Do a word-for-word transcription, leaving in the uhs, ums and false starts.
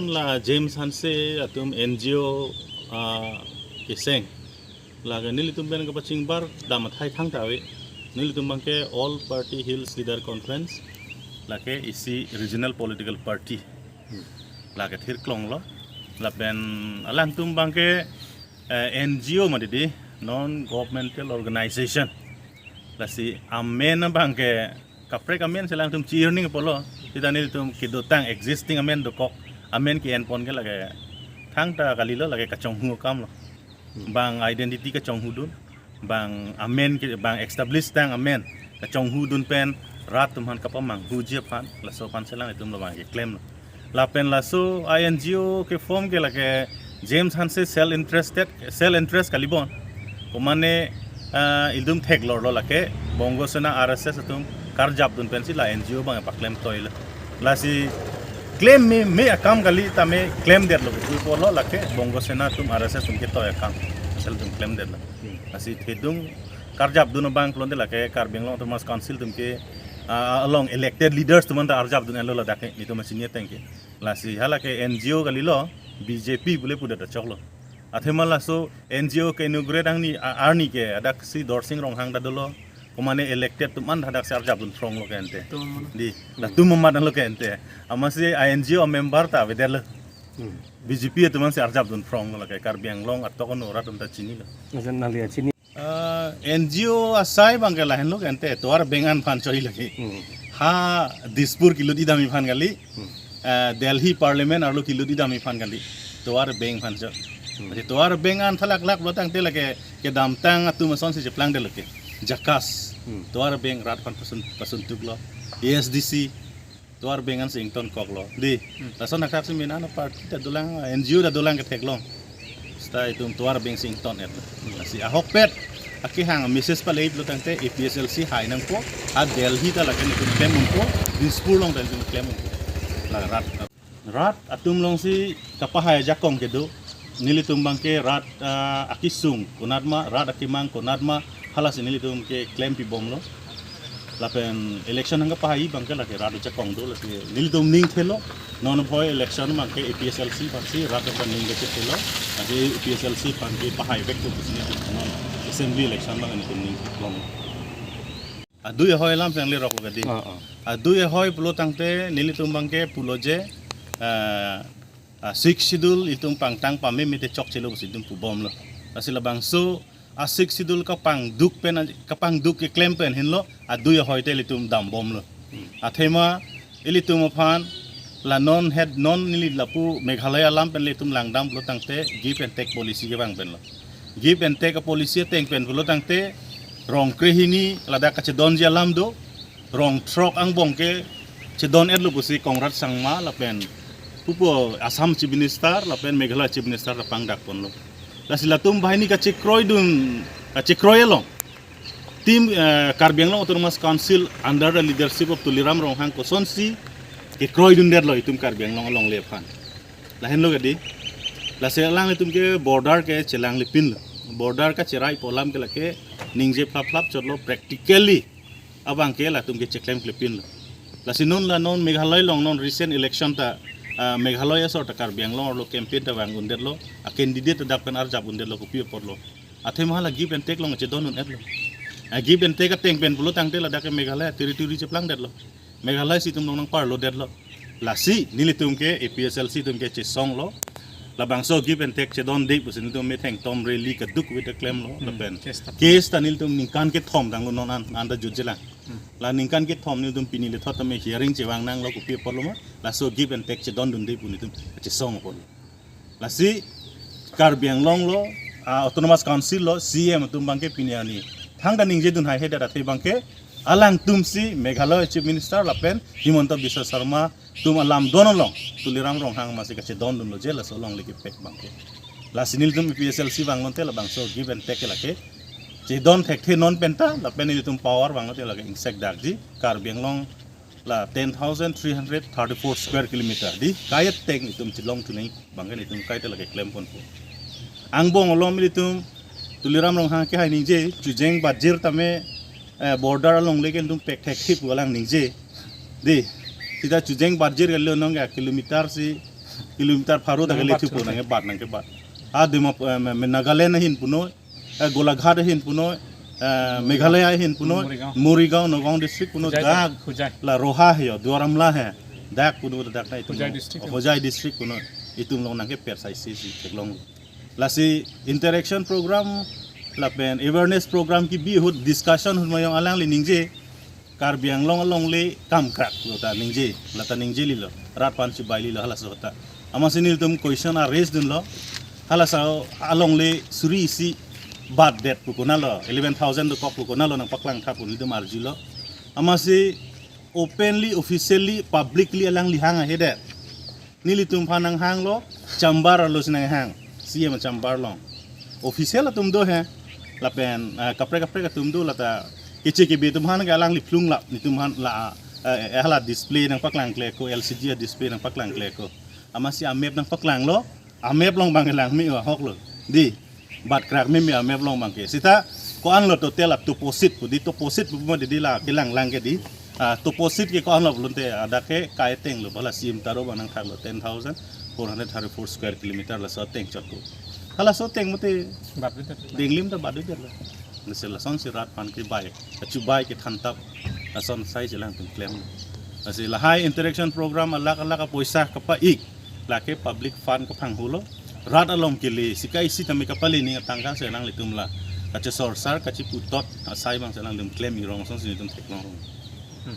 La James Hanse atum N G O, ah, keseng. Lake nelitum pen kapachingbar dam athai thangta ave. Nelitum abangke All Party Hills Leader Conference, lake isi regional political party. Lake thirklonglo. Lapen alangtum abangke, eh, N G O mati di, non governmental organization. Lasi amen abangke kaprek amen si alangtum chi-earning apotlo. Sita nelitum kedotang existing amen dokok, amen ke-enpon ke lake thangta kalilo, lake kachonghu akamlo. Bang identity kachonghudun, bang amen ke, bang establish tang amen kachonghudun pen rat atum aphan kapamanghuji aphan, laso aphan si alanglitum labang keklemlo. Lapen laso a N G O ke-form ke lake James Hanse self interested, self interest kalibon. Komane, ah, ilitum theklorlo lake Bongo Sena R S S atum karjapdun pensi la N G O abang paklem toilo. Lasi klem me, me akam kali, tame klemdetlo, pu apotlo lake Bongo Sena atum R S S atum ketoi akam. Sel atum klemdetlo. Lasi thedung karjapdun abang pulote lake Karbi Anglong Autonomous Council atum ke, ah, along elected leaders atum anta arjapdun-etlo ladak ke, nelitum machine ateng ke. Lasi halake N G O kalilo, B J P pule pudet achoklo. Athema laso N G O ke-inaugurate angni, a-, arni ke hadaksi Dorsing Ronghang ta dolo. Komane elected atum an hadaksi arjapdun phronglo ke ente. Tum amat. Di, latum amat lo ke ente. Amatsi a N G O member ta avedetlo. Hmm. B J P atum ansi arjapdun phronglo lake Karbi Anglong atok ono rat atum ta chinilo. Maksud nangli ya chini. Ah, N G O asai abangke lahenlo ke ente, tovar bank an aphan choi lake. Hmm. Ha Dispur kelut idam aphan kali. Hmm. Ah, Delhi Parliament arlo kelut idam aphan kali. Tovar bank aphan choi. Hmm. Jadi tovar bank an thalaklak lo tangte lake kedamtang atum asonsi cheplangdetlo ke. Jakas. Hmm. Tovar bank rat aphan pasun, pasuntuklo. A S D C. Tovar bank ansi ingtonkoklo. Di, hmm, lason akhak si mina na party ta dolang, N G O ta dolang ketheklong. Seta itum tovar bank si ington-et. Lasi ahokpet akehang message palei pulo tangte A P H L C hai nangpo, ha Delhi ta lake nelitum klem unpo, Dispur along ta nelitum klem unpo. La rat, rat atum alongsi kapahai ajakong kedo, nelitum abangke rat, ah, akesung konatma, rat akemang konatma, halasi nelitum keklempibomlo. Lapen election nangkapahai abangke lake rat ajakong do, lake nelitum ning thelo. Non abhoi election abangke A P H L C aphansi rat aphan ning kachethelo. Lake A P H L C aphan kepahai vek to pusi nelitum non assembly election abang nelitum ning long. Adui ahoi alam si nangliroklo kadi. Ah, ah. Adui ahoi pulo tangte nelitum abangke pulo je, ah, ah, Sixth Schedule itum pangtang pame mete chokchelo pusi itum pubomlo. Lasi labangso a Sixth Schedule kapangduk pen, kapangduk keklem pen henlo adui ahoi te ilitum dambomlo. Athema ilitum aphan la non het non neli lapu Meghalaya alam pen ilitum langdam pulo tangte give and take policy kevang penlo. Give and take policy ateng pen pulo tangte rong krehini ladak kachedonji alam do, rong throk angbong ke chedon-etlo pusi Conrad Sangma lapen pupo Assam Chief Minister lapen Meghalaya Chief Minister ta pangdakponlo. Lasi latum banghini kachekroidun, kachekroi along. Team, eh, Karbi Anglong Autonomous Council under the leadership of Tuliram Ronghang kosonsi kekroidundetlo itum Karbi Anglong alongle aphan. Lahenlo kadi. Lasi alanglitum ke border ke chelanglipinlo. Border kacheraipo alam ke lake ningje phlaphlap chotlo practically abangke latum ke cheklemklepinlo. Lasi non la non Meghalaya along non recent election ta, ah, Meghalaya asor ta Karbi Anglong arlo campaign ta vangundetlo, a candidate ta dak pen arjapundetlo kopi aporlo. Athema hala give and take along chedondun-etlo. Ah, give and take ateng pen pulo tangte ladak ke Meghalaya territory cheplangdetlo. Meghalaya si itum along nangparlodetlo. Lasi nelitum ke A P H L C atum ke chesonglo. Labangso give and take chedonde pusi nelitum methengtom rally kaduk vete klemlo. Hmm. Lapen case ta, case ta nelitum ningkan kethom tanglo non an, anta jutjelang. Hmm. La ningkan kethom nelitum pini lethot tame hearing chevangnanglo kopi aporlo ma. Laso give and take chedondunde pu nelitum chesong apotlo. Lasi Karbi Anglong lo, ah, Autonomous Council lo, C E M atum abangke pini arni thangta ningjedun haihedet athe abangke alangtumsi Meghalaya Chief Minister lapen Himanta Biswa Sarma atum alamdon along Tuliram Ronghang amatsi kachedondunlo je laso alongle kepek abangke. Lasi nelitum A P H L C vanglote labangso give and take lake chedon thekthe non penta lapen nelitum power vanglote lake ingsekdakji Karbi Anglong la ten thousand three hundred thirty-four square kilometer di kaiteng itum chelongthu nangji abangke itum kaita lake klemponpo. Angbong along ilitum Tuliram Ronghang kehai ningje Chojeng Bajir tame, eh, border alongle ke itum pek thekthe pu alang ningje. Di, sita Chojeng Bajir kali non ke kilometer si kilometer pharo ta Nang kele bat thupo, surat nang ke bat, nang ke bat. A Dimap-, eh, me-, me Nagaland ahin punoi, eh, Golaghat ahin punoi, eh, Meghalaya ahin punoi, Morigaon. Morigaon, Nagaon district punoi, Hojai dak, Hojai. La Roha he, Duar Amla he, dak punoi, dak na itum Hojai long, district. Hojai district punoi, itum long nang ke per sai si si theklong. Lasi interaction program, lapen awareness program kebi ahut, discussion ahut mayong alangli ningje, Karbi Anglong alongle kam krak lo ta ningje, la ta ningje lilo, rat aphan chibai lilo halaso ta. Amatsi nelitum question a raise dunlo, halaso alongle suri isi bat det pu konatlo, eleven thousand dokok pu konatlo nangpaklang tha pu nelitum arjulo. Amatsi openly, officially, publicly alangli hang ahe det. Nelitum aphan nanghanglo, chamber arlo si nanghang, C M chamber along. Official atum do he, lapen, eh, kaprek kaprek atum do, la ta keche kebe atum aphan ke alangli phlung lap, nelitum aphan la, eh, eh, hala display nangpaklang kle ko, L C D a display nangpaklang kle ko. Amatsi a map nangpaklanglo, a map along abang ke lang me ahok lo. Di, bat krak me me a map along abang ke. Seta ko-an lo total a toposit pu, di toposit pu mo di, di la kelang lang ke di. Ah, toposit ke ko-an lo pulote, ah, dak ke kai ateng lo, bala C M taro abang nangthaklo, ten thousand four hundred thirty-four square kilometer laso ateng chot ko. Halaso ateng mate Bat bidet. Dinglim ta bat bidet lo. Lasi lasonsi rat aphan kebai, kachibai kethan tap, lason sai si alangtum klem. Lasi lahai interaction program alak alak apoisa kapa-ik, lake public fund kaphang holo. Rat along kele, sika isi tame kapale ning atangka si alanglitum la kachesorsar, kachiputot asai abang si alangtum klem irong asonsi nelitum theklong rong. Hmm.